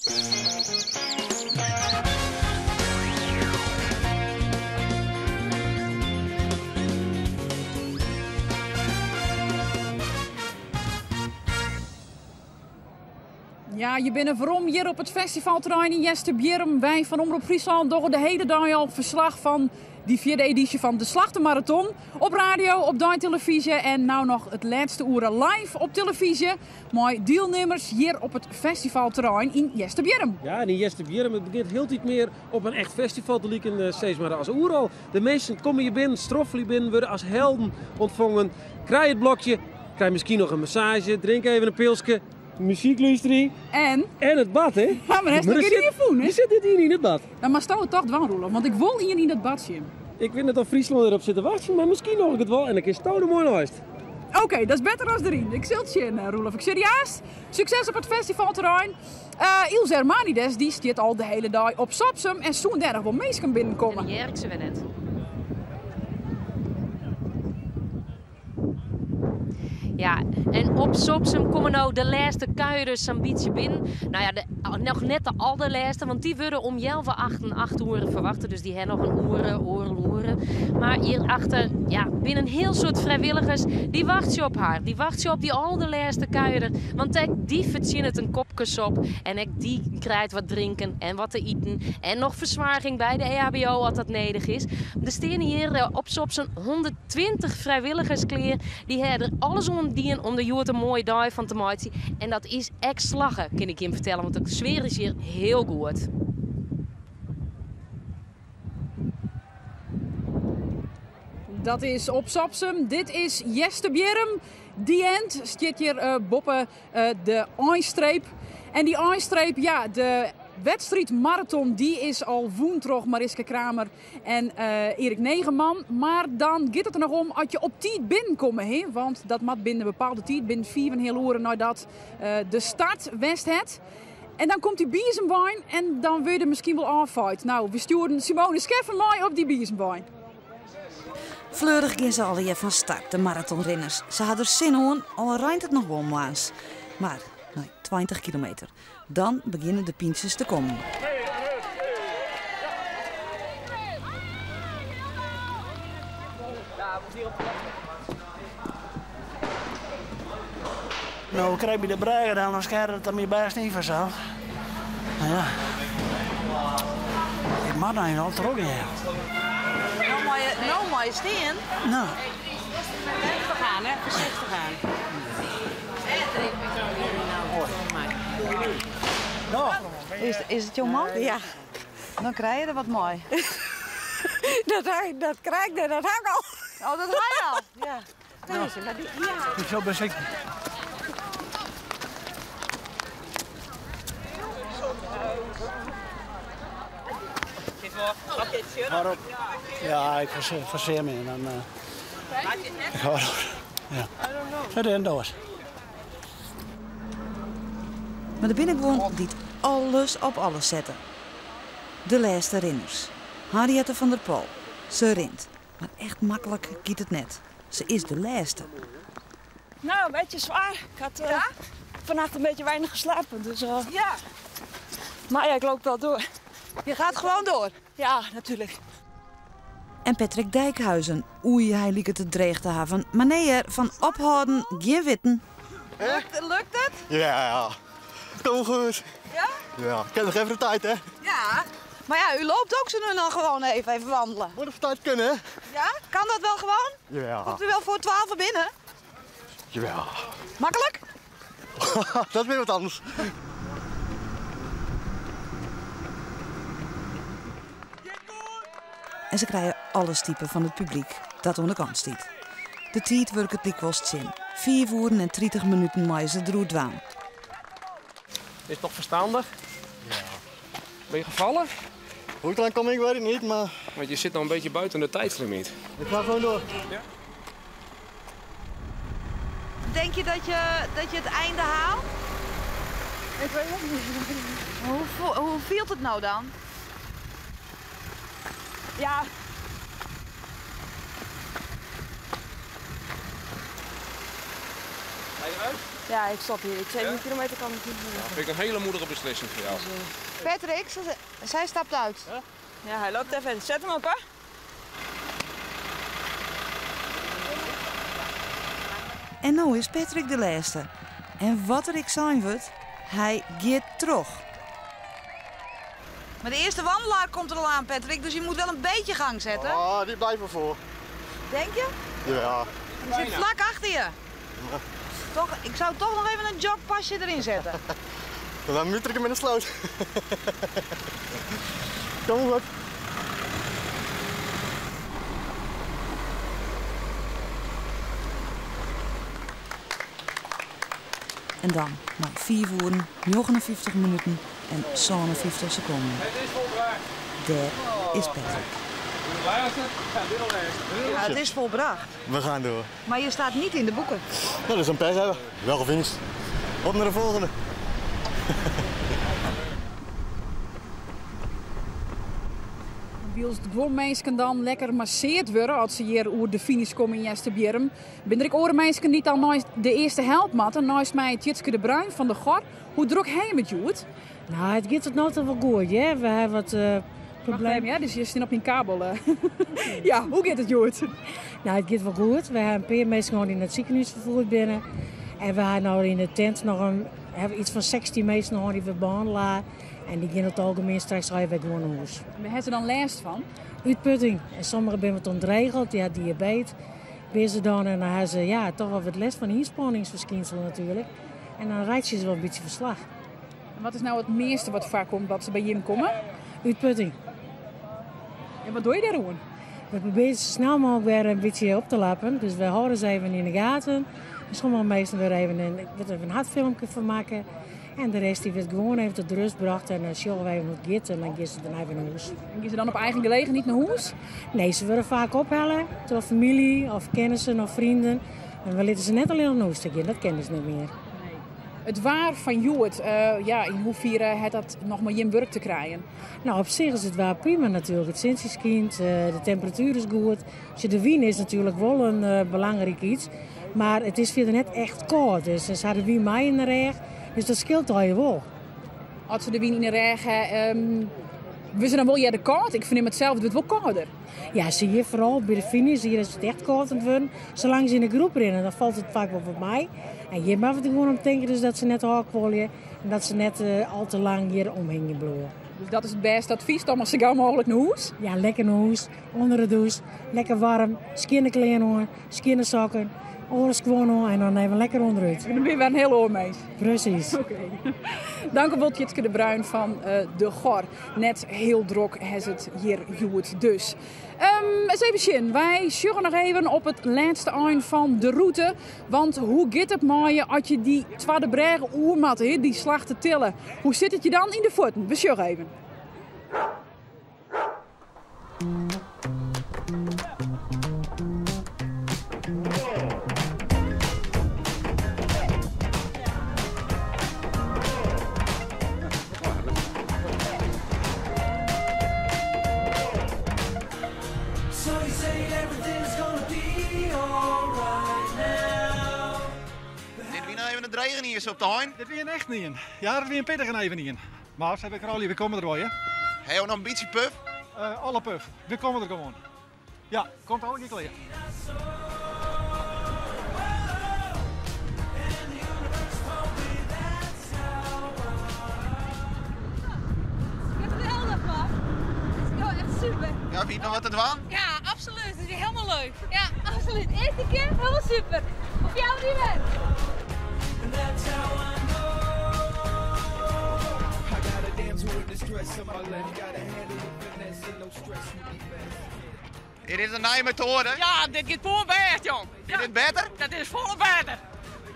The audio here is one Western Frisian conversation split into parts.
Ja, je binne werom hjir op it festivalterrein yn Easterbierrum. Wy fan Omrop Fryslân dogge de hiele dei al ferslach fan dy fjirde edysje fan de Slachtemaraton. Op radio, op deitelevyzje en no noch it lêste oere live op televyzje mei dielnimmers hjir op it festivalterrein yn Easterbierrum. Ja, en yn Easterbierrum, it begjint hieltyd mear op in echt festival te liken, eh, sis mar as oeral. De minsken komme hjir binnen, stroffelje binnen, wurde as helden ûntfongen. Krije it blokje, krije miskien noch in massaazje, drinke even in pilske. Muzyk lústerje. En? En it bad, hè? Ja, mar hast noch gjin ien fûn, hè? Der sit net ien yn it bad. Dan moatsto it toch dwaan, Roelof, want ik wol ien yn dat bad sjen. Ik wit net oft Fryslân derop sit te wachtsjen, mar miskien doch ik it wol en dan kinsto der moai neist. Oké, dat is better as deryn. Ik sil it sjen, eh, Roelof. Ik sjoch dy aanst. Sukses op it festivalterrein. Uh, Ilse Hermanides dy stiet al de hiele dei op Sopsum en soene dêr noch wol minsken binnenkomme. En hear ik se wer net. Ja, en op Sopsum komme no de lêste kuierders sa'n bytsje binnen. No ja, de, noch net de alderlêste, want dy wurde om healwei achten, acht oere ferwachte. Dus dy ha noch in oere, oardel oere. Mar hjirachter, ja, binne in hiel soad frijwilligers. Dy wachtsje op har. Dy wachtsje op dy alderlêste kuierder. Want ek dy fertsjinnet in kopke sop. En ek dy krijt wat drinken en wat te iten. En noch fersoarging by de EHBO as dat nedich is. Der steane hjir eh, op Sopsum 120 frijwilligers klear. Dy ha der alles oan dien om der hjoed in moaie dei fan te meitsjen. En dat is ek slagge, kin ik jim fertelle, want de sfear is hjir hiel goed. Dat is op Sopsum. Dit is Easterbierrum. The End stiet hjir eh, boppe eh, de einstreep. En dy einstreep, ja, de wedstriid maraton, dy is al wûn troch Mariska Kramer en Erik Negerman. Mar dan giet it der noch om as je op tiid binnenkomme, hè? Want dat moat binnen in bepaalde tiid, binnen fiif en in heal oere neidat de start west hat. En dan komt dy biezemwein en dan wurde je miskien wol ôffeid. No, we stjoerden Simone Scheffer mei op dy biezemwein. Fleurich gean se allegear fan start, de maratonrinners. Se ha der sin oan, al reint it noch wol moarns. Mar nei 20 kilometer Dan begjinne de pyntsjes te kommen. No, krekt by de brêge dan, dan skerret it der my bêst yn fansels. Mar ja, ik moat no al trochgean. No mei je stean. No. Voorzichtig aan, hè? Voorzichtig aan. Is it jo man? Ja. Dan krije je der wat mei. Dat, dat krij ik net, dat ha ik al. Oh, dat ha je al? Ja. Ik sil besykje. Ja, ik forsear my en dan. Ik hâld op. Ja. It is in doas. Mar der binne guon dy't alles op alles sette. De lêste rinners. Henriette van der Pol. Se rint, mar echt maklik giet it net. Se is de lêste. Nou, een beetje zwaar. Ik had uh, vannacht een beetje weinig geslapen. Dus, uh, ja. Maar ja, ik loop wel door. Je gaat gewoon door? Ja, natuurlijk. En Patrick Dijkhuizen. Oei, hy liket it dreech te hawwen. Mar nee hear, fan ophâlden gjin witten. Lukt, lukt it? Ja, komt goed. Ja? Ja, ik heb nog even de tijd, hè? Ja, maar ja, u loopt ook zo nu dan gewoon even, even wandelen. Moet even tijd kunnen, hè? Ja, kan dat wel gewoon? Ja. Komt u wel voor 12 binnen? Jawel. Makkelijk? Dat is weer wat anders. En se krije alle stipe fan it publyk dat oan de kant stiet. De tiid wurket lykwols tsjin. Fiif oeren en 30 minuten meie se deroer dwaan. Is het nog verstandig? Ja. Ben je gevallen? Hoe ik eraan kom, ik weet het niet, maar... Want je zit nog een beetje buiten de tijdslimiet. Ik ga gewoon door. Ja. Denk je dat je, dat je het einde haalt? Ik weet het niet. Hoe, hoe fielt it no dan? Ja. Ga je eruit? Ja, ik stop hier. Ik 7 kilometer kan ik niet meer. Dat vind ik een hele moedige beslissing voor jou. Patrick, zij stapt uit. Ja, hij loopt even. Zet hem op, hè? En no is Patrick de lêste. En wat der ek sein wurdt, hy giet troch. Maar de eerste wandelaar komt er al aan, Patrick. Dus je moet wel een beetje gang zetten. Ah, die blijven voor. Denk je? Ja. Die zit vlak achter je. Toch, ik zou toch nog even een jogpasje erin zetten. Dan muur ik hem in de sloot. Kom goed. En dan nei 5 oeren, 59 minuten en 57 sekonden. Het is volbracht. Dêr is Patrick. De laatste? Ja, dit al laatste. Ja, het is volbracht. We gaan door. Maar je staat niet in de boeken. Nou, dat is een pech hebben. Wel gefinisht. Op naar de volgende. Wylst guon minsken dan lekker masseerd wurde as se hjir oer de finish komme yn Easterbierrum. Binne der ek oare minsken dy't dan neist de earste help moatte? Neist my Tjitske de Bruin fan de Gor. Hoe drok ha jim it hjoed? Nou, it giet tot no ta wol goed, hear. We hawwe wat Wacht problemen. even, ja, dus je zit op een kabel. Ja, hoe giet it hjoed? Nou, it giet wol goed. We hawwe in pear minsken hân dy't nei it sikehûs ferfierd binne. En we hawwe no yn de tent noch in, hawwe iets fan 16 minsken hân dy't we behannele. En dy geane oer it algemien straks allegear wer gewoan nei hûs. En wêr ha se dan lêst fan? Útputting. En sommige binne wat ûntregeld, dy ha diabetes. Binne se dan en dan ha se, ja, toch wol wat lêst fan ynspanningsferskynselen natuerlik. En dan reitsje se wol in bytsje fan slach. En wat is no it measte wat foarkomt dat se by jim komme? Útputting. En wat dogge je dêroan? We probearje se sa snel mooglik wer in bytsje op te lappen. Dus we hâlde se even yn de gaten. En sommige minsken wurde even in, wurdt even in hertfilmke fan makke. En de rest dy wurdt gewoan even tot rust brocht en dan sjogge we even hoe't it giet en dan gean se dêrnei wer nei hûs. En gean se dan op eigen gelegenheid nei hûs? Nee, se wurde faak ophelle troch famylje of kennissen of freonen. En we litte se net allinnich nei hûs ta gean, dat kin dus net mear. It waar fan hjoed, ja, yn hoefiere hat dat noch mei jim wurk te krijen? Nou, op sich is it waar prima natuerlik. It sintsje skynt, de temperatuer is goed. Sjoch, de wyn is natuerlik wol in belangryk iets, mar it is fierder net echt kâld. Dus se ha de wyn mei yn de rêch, dus dat skeelt allegear wol. As se de wyn yn de rêch ha, wurde se dan wol earder kâld? Ik fernim it sels, it wurdt wol kâlder. Ja, se hjir foaral by de finish, hjir is it echt kâld oan it wurden. Salang't se yn de groep rinne, dan falt it faak wol wat mei. En hjir moatte we der gewoan om tinke dus dat se net ôfkuolje en dat se net al te lang hjir omhingjen bliuwe. Dus dat is it bêste advys, dan mar sa gau mooglik nei hûs? Ja, lekker nei hûs, ûnder de dûs, lekker waarm, skjinne klean oan, skjinne sokken, oare skuon oan en dan even lekker ûnderút. Dan bin je wer in hiel oar mins. Presys. Oké. Dankewol Tjitske de Bruin fan De Gor. Net hiel drok is it hjir hjoed dus. Ris even sjen. Wy sjogge noch even op it lêste ein fan de rûte. Want hoe giet it mei je as je dy twadde brêge oer moatte, hè, dy Slachtetille? Hoe sit it je dan yn de fuotten? We sjogge even. Dit wie noch even in drege ien op de ein. Dit wie in echt ien. Ja, dat wie in pittige even ien. Mar se binne al, we komme der wol, hè? Ha jo noch in bytsje puf? Alle puf. We komme der gewoan. Ja, komt allegear klear. Geweldig man. Het is gewoon echt super. Ja, wie noch wat te dwaan? Ja, absoluut. Het is helemaal leuk. Ja, absoluut. Eerste keer, helemaal super. Of jou niet meer. Is dit in nije metoade? Ja, dit giet poerbêst, jong. Is dit better? Dat is folle better.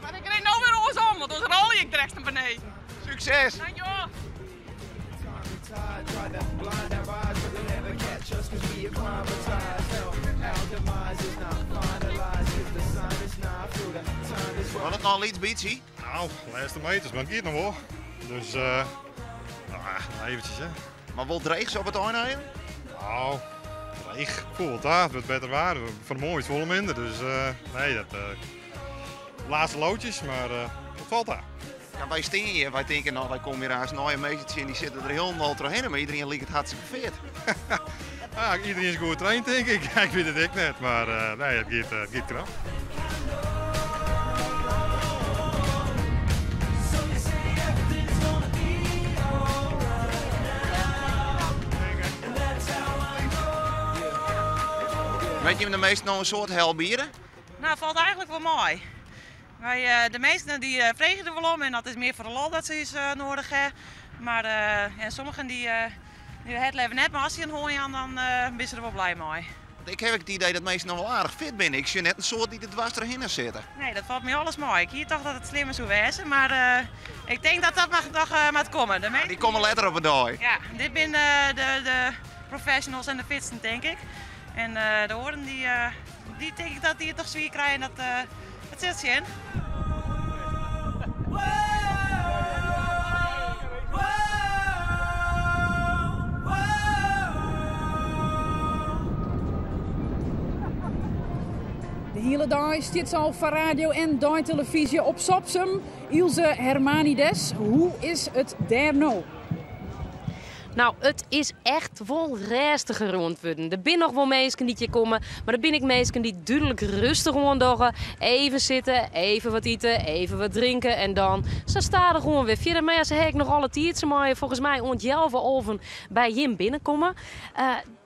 Mar ik rin no wer oarsom, want oars rol ik direkt nei beneden. Sukses! Dankjewol. Wat it noch in lyts bytsje? Nou, lêste meters, mar it giet noch wol. Dus, nou, eventsjes hè. Mar wol dreech op it ein even? Nou, dreech. Foel wol ta, it wurdt better waar. Fan 'e moarn wie it folle minder, dus nee, dat laatste loodjes, mar. it falt ta. Ja, wy stean hjir, wy tinke no, wy komme hjir aanst nije minsken tsjin, dy sitte der hielendal trochhinne, mar iderien liket hartstikke fit. Ja, iderien is goed traind, tink ik. Ik wit it ek net, mar nee, it giet, it giet knap. Wit jim de measten no in soad help biede? Nou, falt eigenlik wol mei. Wy, de measten dy freegje der wol om en dat is mear foar de lol dat se ús noadich ha. Mar en sommigen dy dy ha it leaver net, mar as sy in hân jaan dan binne se der wol blij mei. Want ik haw ek it idee dat minsken noch wol aardich fit binne. Ik sjoch net in soad dy't der dwers trochhinne sitte. Nee, dat falt my alles mei. Ik hie tocht dat it slimmer soe wêze, mar ik tink dat dat noch moat komme. De Dy komme letter op 'e dei. Ja, dit binne de professionals en de fitsten, tink ik. En de oaren dy Dy tink ik dat dy it noch swier krije en dat dat sil sjen. De hiele dei stiet se al foar radio en deitelefyzje op Sopsum. Ilse Hermanides, hoe is it dêr no? Nou, it is echt wol rêstiger oan it wurden. Der binne noch wol minsken dy't hjir komme, mar der binne ek minsken dy't dúdlik rêstich oan dogge. Even sitte, even wat ite, even wat drinke en dan sa stadichoan wer fierder. Mar ja, se ha ek noch alle tiid. Se meie folgens my oant healwei alven by jim binnenkomme.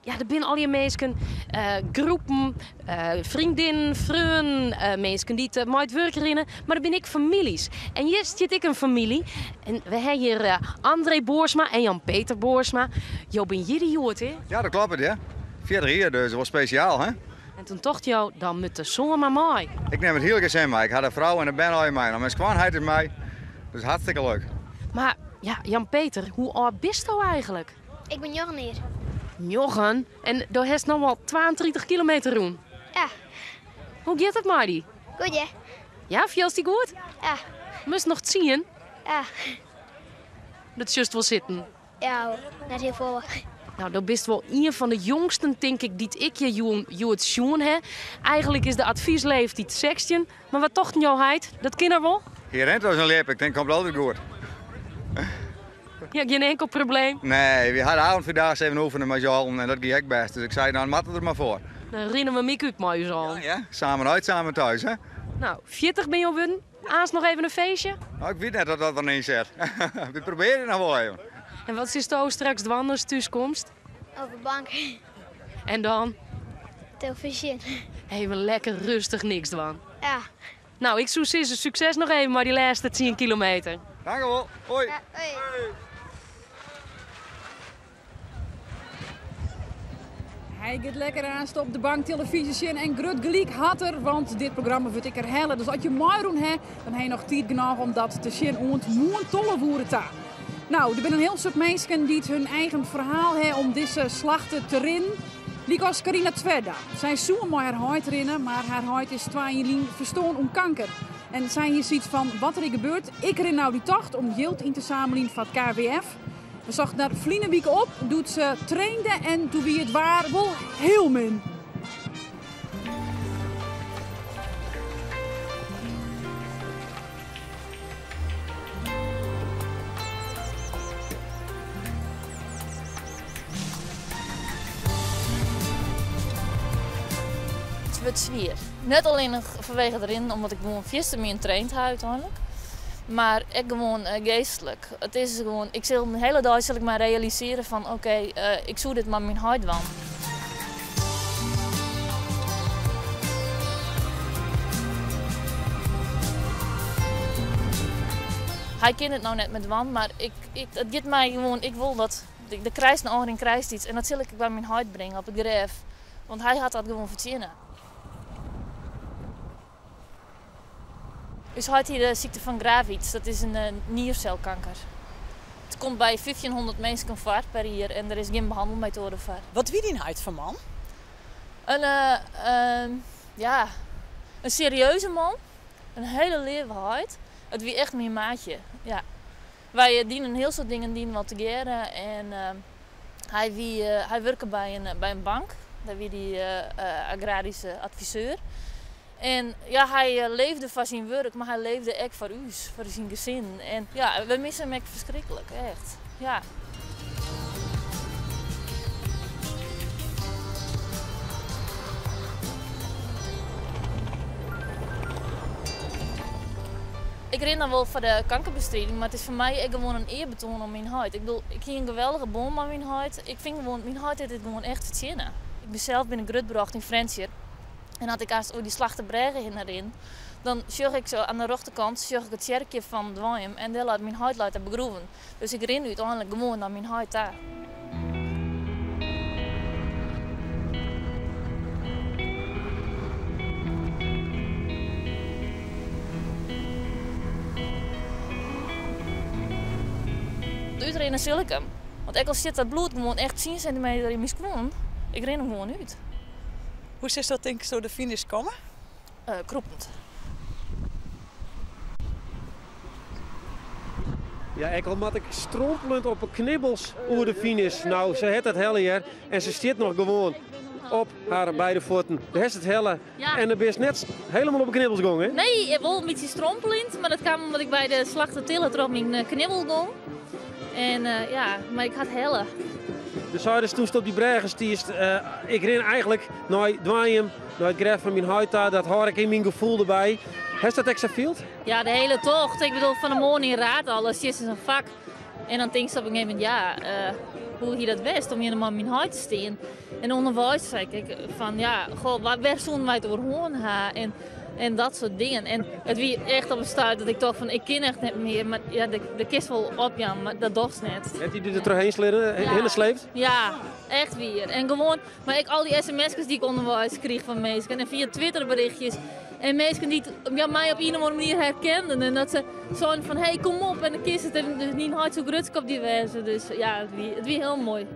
Ja, der binne allegear minsken, groepen, freondinnen, freonen, minsken dy't mei it wurk rinne, mar der binne ek famyljes. En hjir stiet ek in famylje. En we ha hjir André Boersma en Jan-Peter Boersma. Jo binne hjir hjoed, hè? Ja, dat kloppet, ja. 40 jier, dus wol spesjaal, hè? En toen tocht jo, dan moat de soan mar mei. Ik nim it hiele gesin mei. Ik ha de frou en de bern allegear mei. Myn skoanheit is mei, dus hartstikke leuk. Mar ja, Jan-Peter, hoe âld bisto eigenlik? Ik bin njoggen jier. Njoggen? En do hast no al 32 kilometer rûn? Ja. Hoe giet it mei dy? Goed, ja. Ja, fielst dy goed? Ja. Moatst noch tsien? Ja. Dat sjochst wol sitten? Ja, net hiel folle. Nou, do bist wol ien fan de jongsten, tink ik, dy't ik hjir hjoed sjoen ha. Eigenlik is de advysleeftyd 16, mar wat tochten jo heit? Dat kin er wol? Hy rint as in ljip, ik tink komt altyd goed. Ja, gjin inkel probleem? Nee, wy ha de avondvierdaagse even oefene mei ús allen en dat gie ek bêst. Dus ik sei, dan moat it der mar foar. Dan rinne we mik út mei ús allen. Ja, ja. Samen uit, samen thuis, hè? Nou, 40 bin jo wurden. Aanst noch even in feestje? Nou, ik wit net oft dat der yn sit. We probearje noch wol even. En wat silsto straks dwaan ast thús komst? Op de bank. En dan? Televyzje. Even lekker rêstich niks dwaan. Ja. Nou, ik soe sizze sukses noch even mei dy lêste 10 kilometer. Dankjewol. Hoi. Ja, hoi. Hy giet lekker aanst op de bank televyzje sjen en grut gelyk hat er, want dit programma wurdt ek herhelle. Dus as je meirûn ha, dan ha je noch tiid genôch om dat te sjen oant moarn 12 oere ta. Nou, der binne in hiel soad minsken dy't hun eigen ferhaal ha om dizze slachte te rinnen. Lykas Carina Twerda. Sy soe mei har heit rinne, mar har heit is twa jier lyn ferstoarn oan kanker. En sy hie sayts fan, wat der ek gebeurt, ik rin no dy tocht om jild yn te sammeljen foar it KWF. We sochten har ferline wike op doe't se trainde en doe wie it waar wol hiel min. It wurdt swier. Net allinnich fanwege it rinnen, omdat ik gewoan fierste min traind ha úteinlik. Mar ek gewoan geastlik. It is gewoan, ik sil de hiele dei sil ik my realisearje fan oké, ik soe dit mei myn heit dwaan. Hy kin it no net mear dwaan, mar ik, ik, it giet my gewoan, ik wol dat, de krijst in ôfrin krijst iets en dat sil ik by myn heit bringe op it grêf, want hy hat dat gewoan fertsjinne. Us heit hie de sykte fan Gravitz, dat is in nierselkanker. It komt by 1500 minsken foar per jier en der is gjin behannelmetoade foar. Wat wie dyn heit foar man? In, ja, in serieuze man. In hiele leave heit. It wie echt myn maatje. Ja. Wy dienen in hiel soad dingen dienen we tegearre en hy wie, hy wurke by in, by in bank. Dêr wie hy agraryske adviseur. En ja, hy leefde foar syn wurk, mar hy leefde ek foar ús, foar syn gesin. En ja, we misse him ek ferskriklik, echt. Ja. Ik rin dan wol foar de kankerbestriding, mar it is foar my ek gewoan in earbetoan oan myn heit. Ik bedoel, ik hie in geweldige bân mei myn heit. Ik fyn gewoan, myn heit hat dit gewoan echt fertsjinne. Ik bin sels bin ik grutbrocht yn Frjentsjer. En as ik aanst oer dy Slachtebrêge hinne rin, dan sjoch ik sa oan de rjochterkant sjoch ik it tsjerkje fan Doanjum en dêr leit myn heit leit dêr begroeven. Dus ik rin úteinlik gewoan nei myn heit ta. Útrinne sil ik him. Want ek al sit dat bloed gewoan echt tsien sintimeter yn myn skuon, ik rin him gewoan út. Hoe silst dat tinkst oer de finish komme? Krûpend. Ja, ek al moat ik strompelend op 'e knibbels oer de finish. No, se hat it helle hear. En se stiet noch gewoan op har beide fuotten. Do hast it helle Ja. en do bist net helemaal op 'e knibbels gong, hè? Nee, wol in bytsje strompelend, mar dat kaam omdat ik by de Slachtertille troch myn knibbel gong. En ja, mar ik ha it helle. Do seidest doe'tst op dy brêge stiest, ik rin eigentlik nei Doanjum, nei it grêf fan myn heit ta, dat hâld ik yn myn gefoel derby. Hast dat ek sa field? Ja, de hiele tocht. Ik bedoel, fan 'e moarn yn Raard al, dan stiest yn sa'n fak en dan tinkst op in gegeven momint, ja, hoe hie dat west om hjir mei myn heit te stean? En ûnderweis sei ik fan, ja, goh, wêr soenen wy it oer hân ha? En dat soart dingen. En it wie echt op in stuit dat ik tocht fan, ik kin echt net mear. Mar ja, do kinst wol opjaan, mar dat dochst net. Hat hy dy der trochheen hinne sleept? Ja, echt wier. En gewoan, mar ek al dy sms'kes dy't ik ûnderweis kriich fan minsken en fia Twitter berichtjes. En minsken dy't ja, my op ien of oare manier herkenden. En dat se seinen fan, hey, kom op en dan kinst it. En dus myn heit soe grutsk op dy wêze. Dus ja, it wie hiel moai.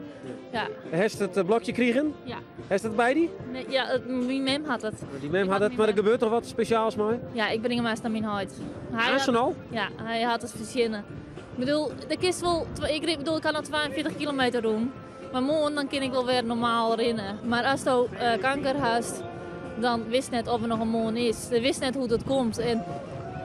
Ja. Hast it blokje krigen? Ja. Hast it by dy? Nee, ja, myn mem hat it. Dyn mem hat it, mar der gebeurt noch wat spesjaals mei? Ja, ik bring him aanst nei myn heit. Aanst al? Ja, hy hat it fertsjinne. Ik bedoel, der kinst wol, ik bedoel, ik ha noch 42 kilometer rûn. Mar moarn dan kin ik wol wer normaal rinne. Mar asto kanker hast, dan witst net of der noch in moarn is. Do witst net hoe't it komt. En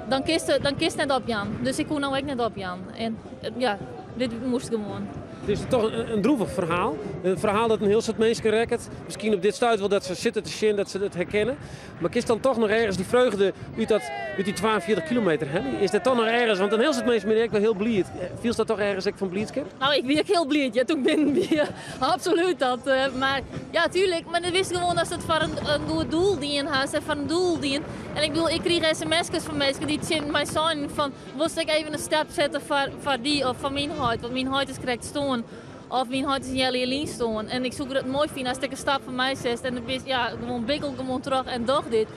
dan kinst, dan kinst net opjaan. Dus ik koe no ek net opjaan. En ja, dit moast gewoan. It is toch in droevich ferhaal. In ferhaal dat in hiel soad minsken rekket. Miskien op dit stuit wol dat se sitte te sjen, dat se it herkenne. Mar kinst dan toch noch ergens dy freugde út, dat, út dy 42 kilometer helje? Is dat toch noch ergens? Want in hiel soad minsken binne ek wol hiel bliid. Fielst dat toch ergens ek fan bliidskip? No, ik wie ek hiel bliid ja, toen ik binnen wie. Absoluut. Dat, mar ja, tuurlijk. Mar do witst gewoan datst it foar in goed doel dien hast en foar in doel dien. En ik bedoel, ik krige sms'kes fan minsken dy't tsjin my seinen fan, wolst ek even in stap sette foar dy of foar myn heit, want myn heit is krekt stoarn. Of myn heit is in healjier lyn stoarn. En ik soe it moai fine ast ek in stap foar my setst en do bist ja, gewoan bikkel gewoan troch en doch dit.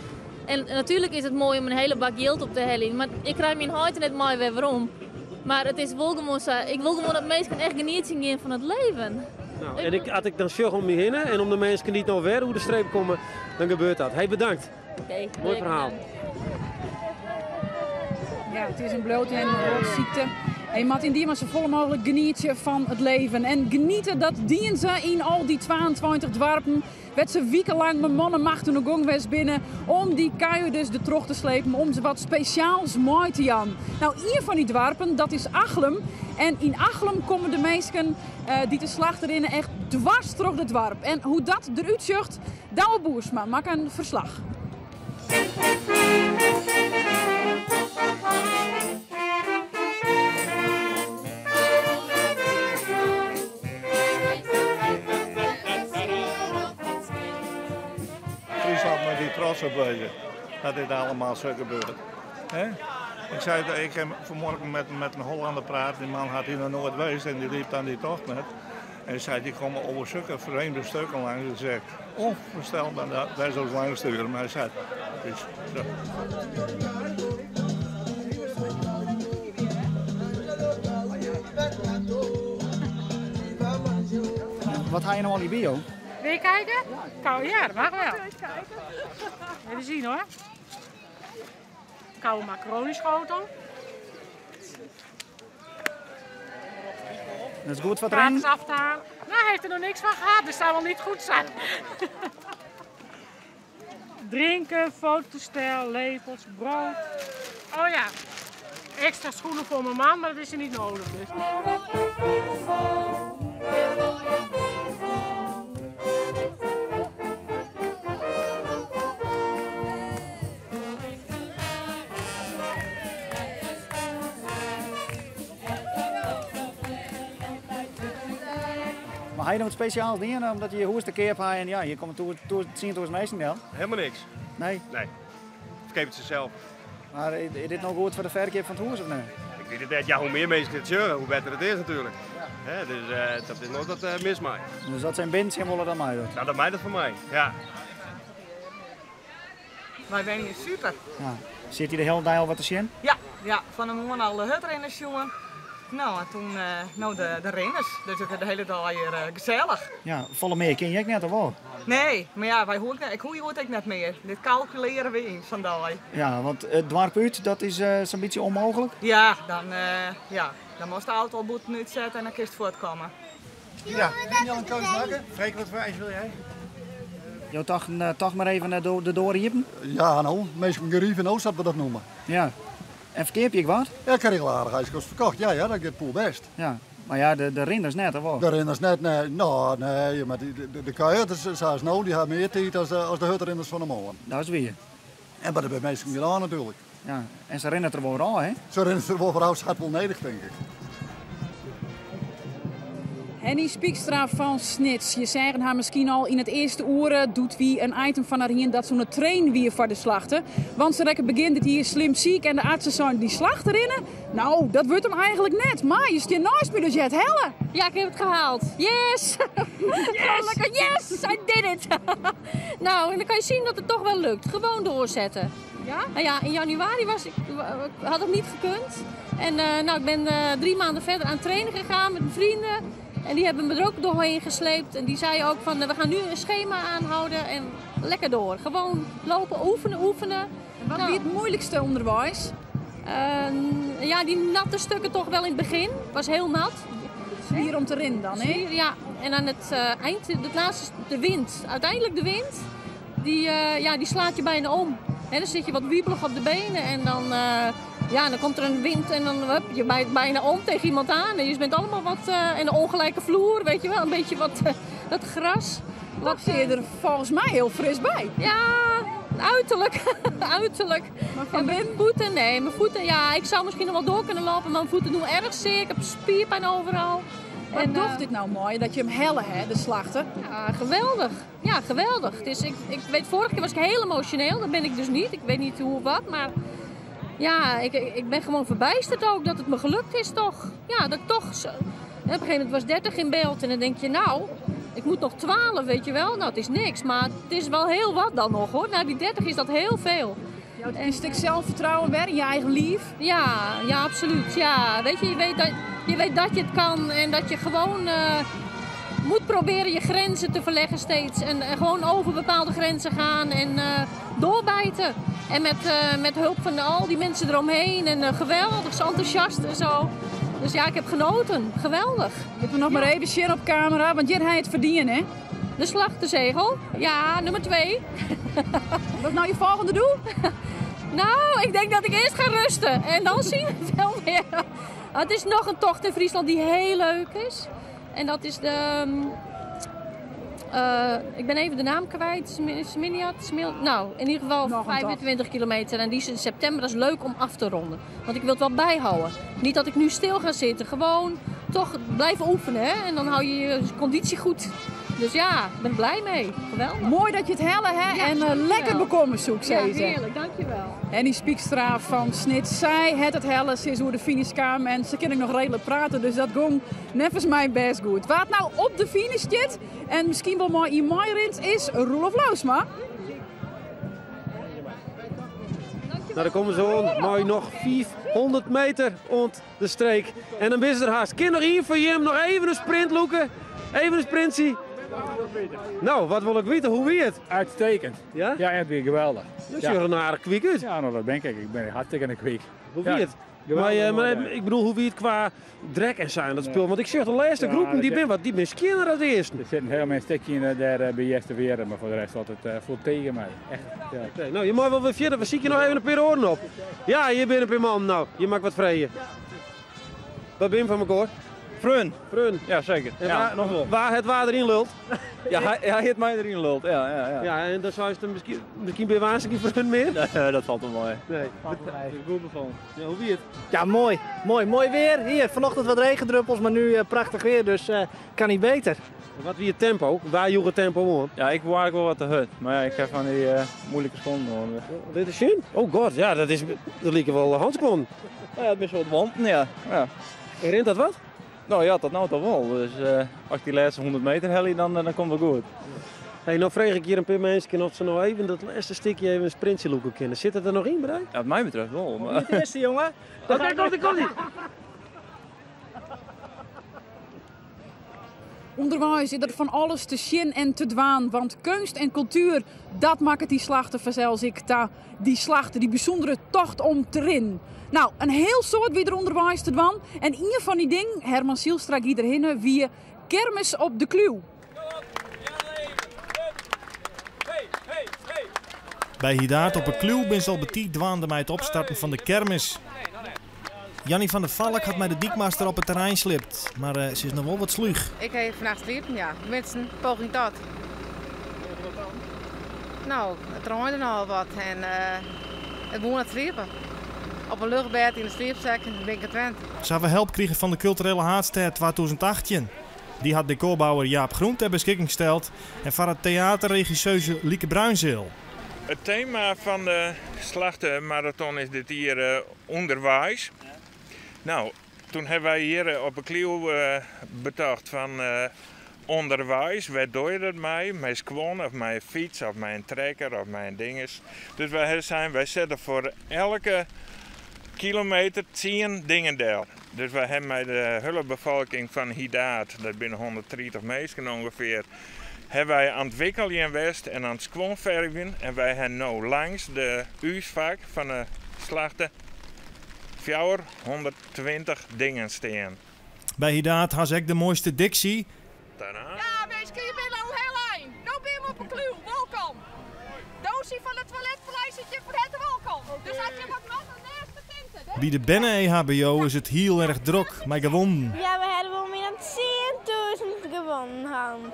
En natuerlik is it moai om in hiele bak jild op te heljen, mar ik krij myn heit net mei wer werom. Mar it is wol gewoan sa, ik wol gewoan dat minsken echt genietsjen gean fan it leven. No, en ik, as ik dan sjoch om my hinne en om de minsken dy't no wer oer de streep komme, dan gebeurt dat. Hey, bedankt. Oké. Moai ferhaal. Ja, it is en bliuwt in rotsykte. En je moatte yndie mar safolle mooglik genietsje fan it leven. En geniete, dat dienen se yn al dy 22 doarpen. Wêr't se wikenlang mei man en macht oan de gong west binne om dy kuierders der troch te slepen om se wat spesjaals mei te jaan. No, ien fan dy doarpen, dat is Achlum. En yn Achlum komme de minsken dy't de Slachte rinne echt dwars troch it doarp. En hoe't dat derút sjocht, Douwe Boersma makke in ferslach. Friesland mei dy trots op wêze dat dit allemaal sa gebeurt. Ik sei, ik heb vanmorgen met een Hollander praat, die man had hier nog nooit geweest en die liep dan die tocht net. En hy sei, dy komme oer sokke vreemde stukken langs. Ik sei, onvoorstelbaar dat wy soks langs sturen. Mar hy sei, it is sa. Wat ha je no al by jo? Wil je kijken? Ja, dat mag wel. Even zien hoor. Koude macaroni schotel. Dat is goed foar it rinnen? Af te halen. Nou, hij heeft er nog niks van gehad, dus zou wel niet goed zijn. Drinken, fotostel, lepels, brood. Oh ja, extra schoenen voor mijn man, maar dat is er niet nodig. Dus. Mar ha je noch wat spesjaals dien omdat je hûs te keap ha en ja, hjir komme 10.000 minsken del? Helemaal niks. Nee? Nee. Ferkeapet sichsels. Mar is dit no goed foar de ferkeap fan it hûs of net? Ik wit it net. Ja, hoe mear minsken it sjogge, hoe better it is natuerlik. Ja. dus dat is noait wat mis mei. Dus as se him binnen sjen wolle, dan mei dat? Nou, dan mei dat fan my, ja. Wy wenje super. Ja. Sit je de hiele dei al wat te sjen? Ja, ja, fan 'e moarn al de hurdrinners sjoen. No, en toen no de, de rinners. Dus ik de hiele dei hjir gesellich. Ja, folle mear kin je ek net, of wol? Nee, mar ja, wy hoege net, ik hoech hjoed ek net mear. Dit kalkulearje we yn sa'n dei. Ja, want it doarp út, dat is sa'n bytsje ûnmooglik? Ja, dan, ja, dan moatst de auto al bûten útsette en dan kinst fuortkomme. Ja, heb je al een keuze maken? Freek, wat voor ijs wil jij? Jo tochten toch mar even de doar iepen? Ja, no, minsken geriven no, sa't we dat neame. Ja. En ferkeapje je ek wat? Ja, ik ha al aardich ijskes ferkocht. Ja, ja, dat giet poerbêst. Ja. Mar ja, de rinners net, of wol? De rinners net, nee. No, nee, mar de kuierders, sa as no, dy ha mear tiid as de hurdrinners fan 'e moarn. Dat is wier. En mar der binne minsken genôch natuerlik. Ja, en se rinne der wol ôf, hè? Se rinne der wol ôf, se ha it wol nedich, tink ik. Henny Spykstra fan Snits. Je seagen har miskien al yn it earste oere doe't wy in item fan har hienen dat se oan it trainen wie foar de Slachte. Want se rekke begjin dit jier slim siik en de artsen seinen dy Slachte rinne, no dat wurdt him eigentlik net. Mar je stean neist my dus je ha it helle. Ja, ik heb het gehaald. Yes! Yes! Yes! I did it! Nou, en dan kan je zien dat het toch wel lukt. Gewoon doorzetten. Ja? Nou ja, in januari was ik, had het niet gekund. En nou, ik ben 3 maanden verder aan het trainen gegaan met mijn vrienden. En die hebben me er ook doorheen gesleept. En die zeiden ook van, we gaan nu een schema aanhouden en lekker door. Gewoon lopen, oefenen, oefenen. En wat wie it moeilikste ûnderweis? Ja, die natte stukken toch wel in het begin. Het was heel nat. Swier om te rinnen dan, hè? Swier, ja. En aan het eind, het laatste, de wind. Uiteindelijk de wind, die slaat je bijna om. Hè, dan zit je wat wiebelig op de benen en dan komt er een wind en dan hup, je bijt bijna om tegen iemand aan. En je bent allemaal wat en de ongelijke vloer, weet je wel, een beetje wat, dat gras. Wat zie je er volgens mij heel fris bij? Ja, uiterlijk. Uiterlijk. Maar van En mijn binnen? voeten, nee, mijn voeten, ja, ik zou misschien nog wel door kunnen lopen, maar mijn voeten doen erg zeer. Ik heb spierpijn overal. Wat En, docht dit nou mooi, dat je hem helle, hè, de Slachte? Ja, geweldig. Ja, geweldig. Dus ik weet, vorige keer was ik heel emotioneel, dat ben ik dus niet. Ik weet niet hoe of wat, maar ja, ik ben gewoon verbijsterd ook dat het me gelukt is toch. Ja, dat ik toch zo, op een gegeven moment was 30 in beeld en dan denk je, nou, ik moet nog 12, weet je wel. Nou, het is niks, maar het is wel heel wat dan nog, hoor. Na die 30 is dat heel veel. Ja, een stuk zelfvertrouwen weer in je eigen lief? Ja, ja, absoluut. Ja, weet je, je weet dat, je weet dat je het kan en dat je gewoon moet proberen je grenzen te verleggen steeds. En gewoon over bepaalde grenzen gaan en doorbijten. En met hulp van al die mensen eromheen. En geweldig, zo enthousiast en zo. Dus ja, ik heb genoten. Geweldig. Ik wil nog maar even share op camera, want jij hebt het verdienen, hè? De Slachtezegel. Ja, nummer 2. Wat is nou je volgende doel? Nou, ik denk dat ik eerst ga rusten. En dan zien we het wel weer. Het is nog een tocht in Friesland die heel leuk is. En dat is de... ik ben even de naam kwijt. Sminiat, Smil, nou, in ieder geval Nog een tocht. 25 kilometer. En die is in september. Dat is leuk om af te ronden. Want ik wil het wel bijhouden. Niet dat ik nu stil ga zitten. Gewoon toch blijven oefenen. Hè? En dan hou je je conditie goed. Dus ja, ik ben blij mee. Geweldig. Mooi dat je het helle, hè? Ja, en dankjewel. lekker bekomen, zoek, Ja, zei ze. heerlijk. Dankjewel. Henny Spykstra van Snits, zij het het helle, ze is hoe de finish kwam en ze kan ik nog redelijk praten, dus dat ging neffens my best goed. Wat nou op de finish zit en misschien wel mooi in mooi rint, is Roelof Lousma. Nou, daar komen ze aan. Mooi nog 400 meter ont de streek. En dan is er haast. Kind nog hier voor Jim nog even een sprint loeken. Even een sprintje. Nou, wat wil ik weten? Hoe wie het? Uitstekend. Ja? Ja, echt weer geweldig. Dat Ja. is een aardig kwiek uit. Ja, nou, dat ben ik. Ik ben hartstikke een kwiek. Hoe Ja. wie het? Maar, eh, maar ik bedoel, hoe wie it kwa drek en sa en dat spul? Want ik sjoch de lêste groepen, dy binne wat, dy binne skjinner as de earsten. Der sit in hiel min stikje yn dêr by Easterwierrum, mar foar de rest falt it fol tegen mei. Echt, ja. Oké, no, je meie wol wer fierder. We sykje noch even in pear oaren op. Ja, hjir binne in pear mannen. No, je moat wat freegje. Wat bin je fan mekoar? Freon. Freon. Ja, zeker. En Ja, wa, noch wol. Wa hat wa deryn luld? Ja, hy hat my deryn luld. Ja, ja, ja. Ja, en dan seist miskien, miskien binne we gjin freon mear? Nee, dat falt wol mei. Nee. Valt wol mei. Goed befallen. Ja, hoe wie it? Ja, moai. Moai. Moai weer. Hier, vanochtend wat regendruppels, maar nu prachtig weer, dus kan niet beter. Wat wie it tempo? Wa joech it tempo oan? Ja, ik woe eigentlik wol wat te hurd. Mar ja, ik ha fan dy moeilike skuon oan. Lit ris sjen. Oh god, ja, dat is, dat like wol handskuon. Ja, it binne soart wanten, ja. ja. Rint dat wat? No ja, tot no ta wol. Dus as ik dy lêste 100 meter helje, dan, dan komt it goed. Hey, no freegje ik hjir in pear minsken oft se no even dat lêste stikje even in sprintsje lûke kinne. Sit it der noch yn, Brij? Ja, wat my betreft wol. Maar... Niet de eerste, jongen. Oké, komt ie, komt ie. Underweis is der fan alles te sjen en te dwaan, want keunst en kultuer, dat makket dy Slachte fansels ek ta dy Slachte, dy bysûndere tocht om te rinnen. No, in hiel soad wie der ûnderweis te dwaan en ien fan dy dingen, Herman Zylstra gie derhinne, wie kermis op de Kliuw. By Hidaard op 'e Kliuw binne se al betiid dwaande mei it opstarten fan de kermis. Janny van der Valk hat mei de dykmaster op it terrein sliept, mar se is noch wol wat slúch. Ik ha fannacht sliept, ja. Tenminsten, poging tot. No, it reinde nochal wat en ik woe net sliepe. Op in luchtbêd yn de sliepsek bin ik it wend. Se hawwe help krigen fan de Kulturele Haadstêd 2018. Dy hat dekorbouwer Jaap Groen ter beskikking steld en foar it teater regisseuse Lieke Bruinzeel. It tema fan de Slachtemaraton is dit jier ûnderweis. No, toen hawwe wy hjir op 'e Kliuw betocht fan ûnderweis, wêr doar je dat mei? Mei skuon of mei in fyts of mei in trekker of mei in dinges. Dus wy hawwe sein, wy sette foar elke kilometer tsien dingen del. Dus wy hawwe mei de hiele befolking fan Hidaard, dat binne 130 minsken ûngefear, hawwe wy oan it wikkeljen west en oan it skuonfervjen en wy hawwe no langs de úsfak fan de Slachte 420 dingen stean. By Hidaard ha se ek de moaiste Dixie. Ja, minsken, je binne al hiel ein. No binne we op 'e Kliuw. Wolkom. Doosje fan it toiletpaleis sit hjir fan herte wolkom. Dus as je wat moatte, naast de tinte. By de berne-EHBO is it hiel erch drok mei gewonden. Ja, we hawwe wol mear dan 10.000 gewonnen hân.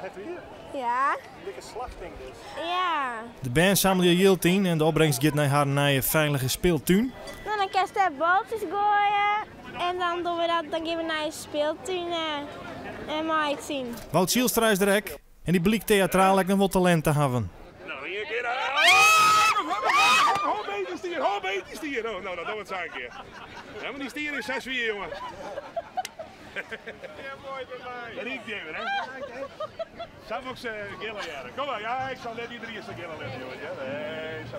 Ja. Dikke slachting dus. Ja. De bern sammelje jild yn en de opbringst giet nei harren nije feilige speeltún. No, dan kinst dêr boltsjes goaie en dan dogge we dat, dan gean we nei in speeltún en meitsjen. Wout Zylstra is der ek en dy blykt teatraal ek noch wol talint te hawwen. No, ien kear. Ho beet dy stier, ho beet dy stier. Oh, no, dat dogge we it sa in kear. Ja, mar dy stier is sa swier, jonge. Ryk even, hè? Sa wol ik se gillen hearre. Kom mar, ja, ik sil net iedereen sa gillen litte, jonge. Nee, sa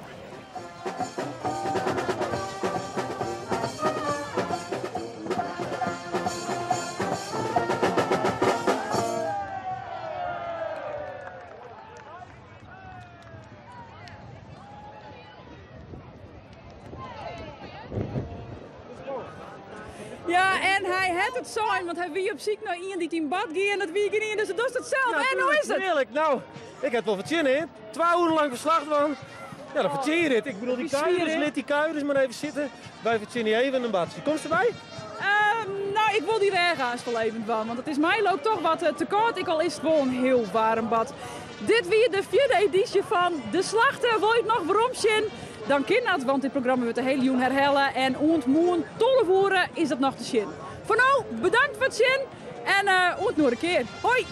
Ja, en hy hat it sein, want hy wie op syk nei ien dy't yn bad gie en dat wie gjin ien, dus dochst it sels. En hoe is it? Hearlik. No, ik ha it wol fertsjinne, hè. 2 oeren lang ferslach dwaan. Ja, dan fertsjinje je dit. Ik bedoel, dy kuierders, lit dy kuierders mar even sitte. Wy fertsjinje even in badsje. Komst derby? No, ik wol dy rêch aanst wol even dwaan, want it is my leau ik toch wat te kâld, ek al is it wol in hiel waarm bad. Dit wie de fjirde edysje fan De Slachte. Wol je it noch werom sjen? Dan kin dat, want dit programma wurdt de hiele jûn herhelle en oant moarn 12 oere is dat noch te sjen. Foar no, bedankt foar it sjen en oant in oare kear. Hoi!